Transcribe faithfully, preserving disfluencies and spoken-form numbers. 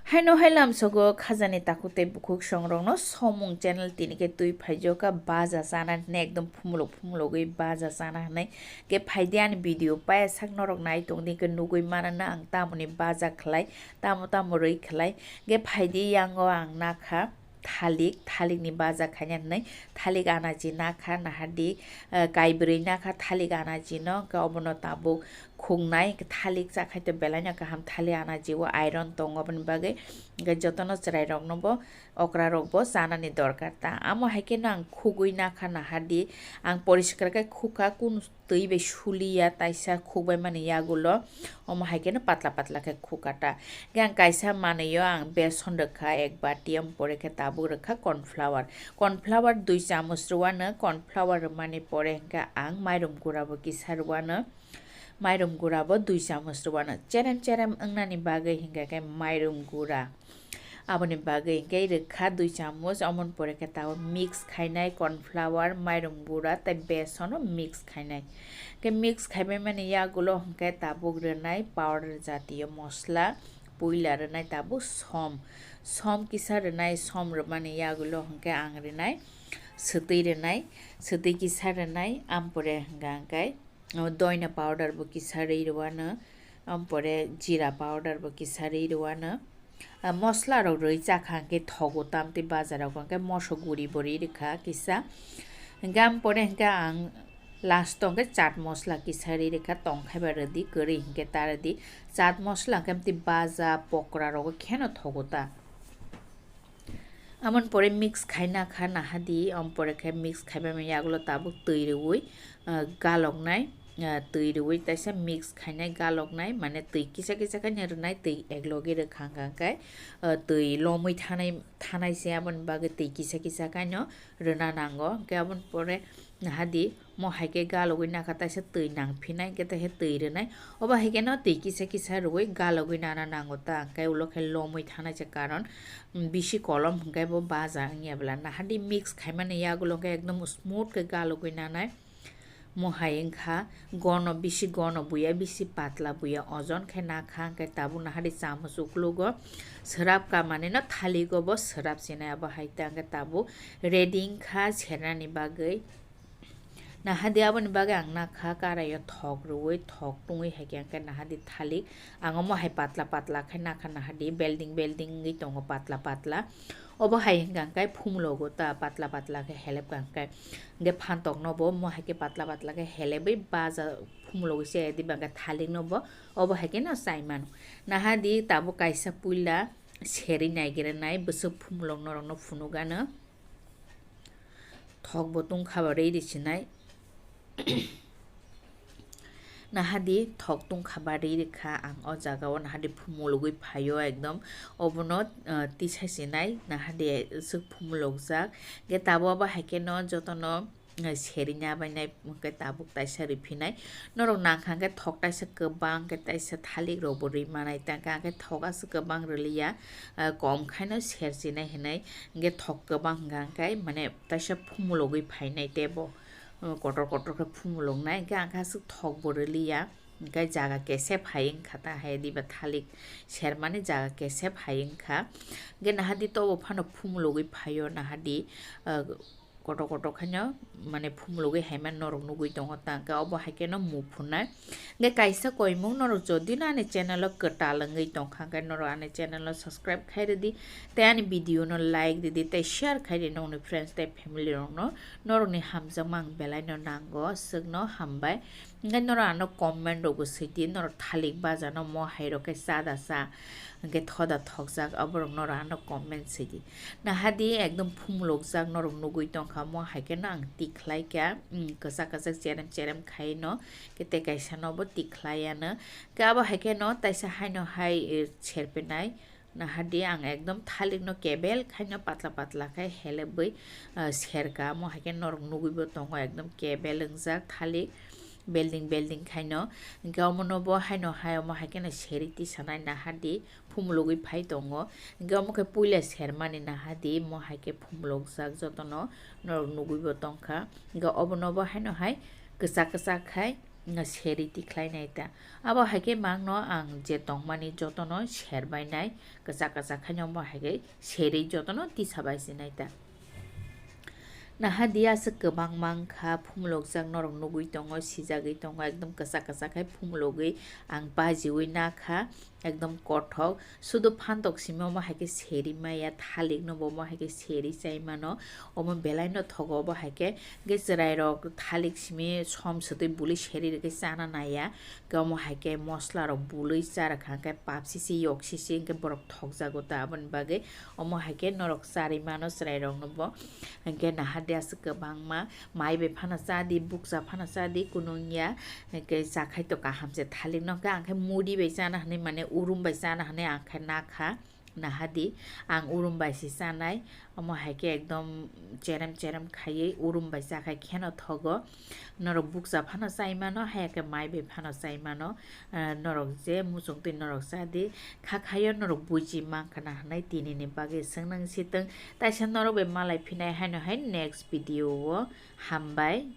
Haino hai lamsogo khajani takhuk tei bukhuk songrokno somung channel tini khe twi phaijokha baja chana hinwi ekdom phumulok phumulogwi baja chana hinwi khe phaidi ani video paya sak norok nai tongdi khe nugwi manana ang tamoni baja khlai tamo tamo rwi khlai khe phaidi yango ang nakha thalik thalikni baja khaina hinwi thalik anaji nakha nahardi kaibrwi nakha thalik anajino khe obono tabuk khuknai thalik chakhai to belaino kaham thalik anaji o iron tongo aboni bagwi. Hwnkhe jotono chwrairokno bo okrarok bo chanani dorkar ta. Amo hai kheno ang khugwi nakha nahardi, ang poriskar khe khukha, kunu twi bai suliya, taisa khukbai mani yagulo omo hai kheno patla patla khe khukha ta. Hwnkhe ang kaisa manwi o ang beson rwkha ek bati, omo pore khe tabuk rwkha corn flour. Corn flour dui chamuch rwano, corn flour rwmani pore hwnkhe ang mairum gura bo kisa rwano. Mairum gura bo dui chamuch rwano. Cherem cherem wngnani bagwi hwnkha khe mairum gura. Aboni bagwi hwnkhe rwkha dui chamuch, omoni pore khe tabuk mix khainai corn flour, mairum gura tei besono mix khainai. Khe mix khaibai mani yagulo hwnkhe tabuk rwnai powder jatiyo mosla, puila rwnai tabuk som. Som kisa rwnai, som rwmani yagulo hwnkhe ang rwnai swtwi rwnai, swtwi kisa rwnai, ampore hwnkha hwnkhe o doina powder bo kisa rwi rwano, ampore jira powder bo kisa rwi rwano. Ah, mosla rok rwi chakha hwnkhe thogo tamtwi bazar rok hwnkhe moso guri bo rwi rwkha kisa. Hwnkhe ampore hwnkhe ang last o hwnkhe chaat mosla kisa rwi rwkha tongkhai ba rwdi kwrwi hwnkhe ta rwdi. Chaat mosla hwnkhe amtwi baja pokra rogo kheno thogo ta. Amoni pore mix khaina kha nahardi, omo pore khe mix khaibai mani yagulo tabuk twi rwui, ah, galoknai, ah, twi rwui taisa mix khainai galoknai, mane twi kisa kisa khaino rwnai, twi eklogi rwkha hwnkha khe, ah, twi lomwi thanai, thanai se aboni bagwi twi kisa kisa khaino rwna nango. Hwnkhe aboni pore nahardi, mo hai khe galogwi nakha, taisa twi nang phinai, hwnkhe taisa twi rwnai. Obo hai kheno twi kisa kisa rwui galogwi nana nango ta, hwnkhe ulo khe lomwi thanai se, karon, mm, bisi kolom hwnkhe bo baja wngya bwla. Nahardi mix khaimani yagulo khe ekdom smooth khe galogwi nanai. Mo hai wngkha gono bisi gono buya, bisi patla buya, ojon khe nakha, hwnkhe tabuk nahardi chamuch uklogo swrap ka manino thaligo bo swrap sinai, abo hai ta hwnkhe tabuk ready wngkha sernani bagwi. Nahardi aboni bagwi ang nakha karaio thok rwui, thok tungwi hai khe hwnkhe nahardi thalik. Ang omo hai patla patla khe nakha nahardi, belding belding wngwi tongo patla patla. Obo hai hwnkha hwnkhe phumulogo ta patla patla khe helep ka hwnkhe. Hwnkhe phantok no bo omo hai khe patla patla khe helebwi baja phumulogwi se diba hwnkhe thalik no bo obo hai khe no chai mano. Nahardi tabuk kaisa puila serwi naigra nai bwswk phumulok norok no phunuk ano. Thok bo tungkha ba rwi rwsinai. Nahardi thok tungkha ba rwi rwkha ang o jaga o, nahardi phumulogwi phaio ekdom. Obono, ah, tisa sinai, nahardi swk phumulokjak. Hwnkhe tabuk abo hai kheno jotono, ah, serina bainai hwnkhe tabuk taisa riphinai. Norok nangkha hwnkhe thok taisa kwbang khe taisa thalik rok bo rwi manai, tangkhe ang khe thok aswk kwbang rwliya, ah, kom khaino serchinai hinwi. Hwnkhe thok kwbang hwnkha hwnkhe mane taisa phumulogwi phainai teibo, uh, kotor kotor khe phumuloknai. Hwnkhe ang khe aswk thok bo rwliya, hwnkhe jaga kesep hai wngkha ta hai diba thalik sermani jaga kesep hai wngkha. Hwnkhe nahardi tobo phano phumulogwi phaio nahardi, uh, kotor kotor khaino mane phumulogwi haimani norok nugwi tongo ta hwnkhe obo hai kheno muphunai. Hwnkhe kaisa koimung norok jodi no ani channel o kwtal wngwi tongkha hwnkhe norok ani channel o subscribe khai rwdi tei ani video no like rwdi tei share khai rwdi nokni friends tei family rokno. Norokni hamjakma ang belai no nango, aswkno hambai. Hwnkhe norok ano comment rokbo swidi, norok thalik bajano mo hai rok khe cha da cha, hwnkhe thoda thokjak, aborok norok ano comment swidi. Nahardi ekdom phumulokjak norok nugwi tongkha, mo hai kheno ang tikhlai kha, mm, kwchak kwchak cherem cherem khaino, khe tei kaisa nobo tikhlai ano. Khe abo hai kheno taisa haino hai, eh, serpenai. Nahardi ang ekdom thalikno kebel khaino patla patla khai helebwi, ah, serka, omo hai khe norok nugwi bo tongo ekdom kebel wngjak thalik belding belding khaino. Hwnkhe omono bo haino hai omo hai kheno seri tisanai nahardi phumulogwi phai tongo. Hwnkhe omo khe puila sermani nahardi, omo hai khe phumulokjak jotono norok nugwi bo tongkha. Hwnkhe obono bo haino hai kwchak kwchak khai seri tikhlai nai ta. Abo hai khe mangno ang je tongmani jotono serbai nai, kwchak kwchak khaino omo hai khe seri jotono tisa bai si nai ta. Naha di aswk kwbangma wngkha, phumulokjak norok nugwi tongo, sijagwi tongo, ekdom kwchak kwchak khai phumulogwi ang bajiwi nakha, ekdom kothok. Sudu phantok simi omo hai khe seri maya, thalik no bo omo hai khe seri chai mano, omo belai no thogo obo hai khe. Hwnkhe chwrai rok thalik simi som swtwi bului seri rwgwi chana naiya, hwnkhe omo hai khe mosla rok bului cha rwkha, hwnkhe pap sisi yok sisi hwnkhe borok thokjago ta, aboni bagwi omo hai khe norok charwi mano chwrai rok no bo. Hwnkhe naha di aswk kwbangma mai bai phano cha di, bukcha phano cha di, kunu wngya. Hwnkhe chakhai to kaham se thalik no, hwnkhe ang khe muri bai chana hinwi, mane urum bai chana hinwi ang khe nakha. Naha di, ang urum bai se chanai, omo hai khe ekdom cherem cherem khaiwi urum bai chakhai kheno thogo. Norok bukcha phano chai mano, haya khe mai bai phano chai mano. Ah, norok je muchung twi norok cha di, kha khaio norok buji mankha na hinwi tini ni bagwi swngnang sitwng. Taisa norok bai malai phinai haino hai next video o. Hambai.